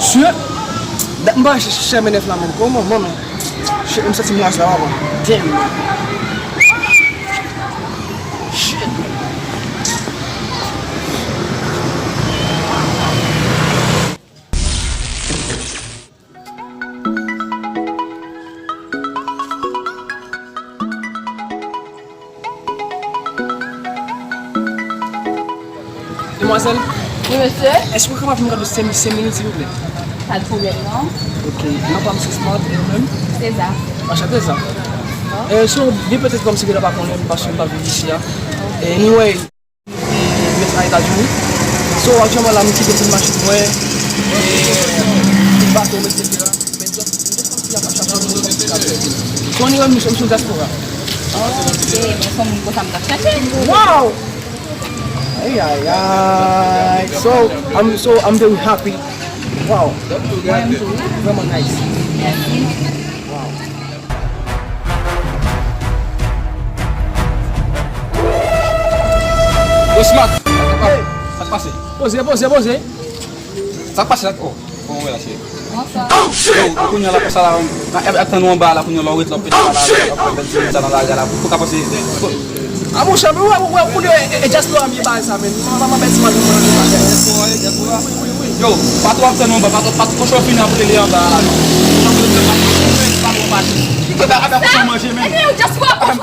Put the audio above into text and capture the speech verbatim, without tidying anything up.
Shit! Dat m pa chèche M N F la menm. Kòman, mwen menm? Shit, m santi m raz la, papa. Damn. Shit. Demwazèl, wi, mesye. Èske w kapab vin gade senk, senk minit, silvouplè? Pa de pwoblèm, non. Ok. Non, pa misye Smart, e ou menm? César. Anchante, César. E, so, byen petèt kòm si w pa konnen m, paske m pa viv isi a. E, anyway, Mwen sa Etazini. So, aktyèlman la, m kite tout machin mwen, e, tout bato m, etsetera. Men just, m just kòmsi ap chache yon moun ki ka fè. So, anyway, misye, misye diaspora. Ok, men se yon moun konsa m t ap chache. Wow! Ay, ay, ay. So, I'm, so, I'm very happy. Wow. Mwen menm tou. Vrèman nice. Mèsi. Wow. Yo, Smart! Sa k pase? Poze, poze, poze. Sa k pase la? Oh, kòman w ye la, cheri? Yo, kounye a la, konsa la, ap tann ou anba la, kounye a lè w ret la, w pete la, la, w ap fè bèl ti moun sa nan lari a la, pou ka pase. A monchè, men wè, wè, kounye a, e, e, diaspora m ye bagay sa, men. Mwen pa, mwen pa bèl ti moun, mwen, mwen, mwen. Yo, patwon ap tann ou anba, patwon, patwon, kochon fini ap rele anba la, non. Kochon fini ap rele, patwon ap pati. Ki ke ba, aba kochon manje, men. Epi, diaspora, patwon,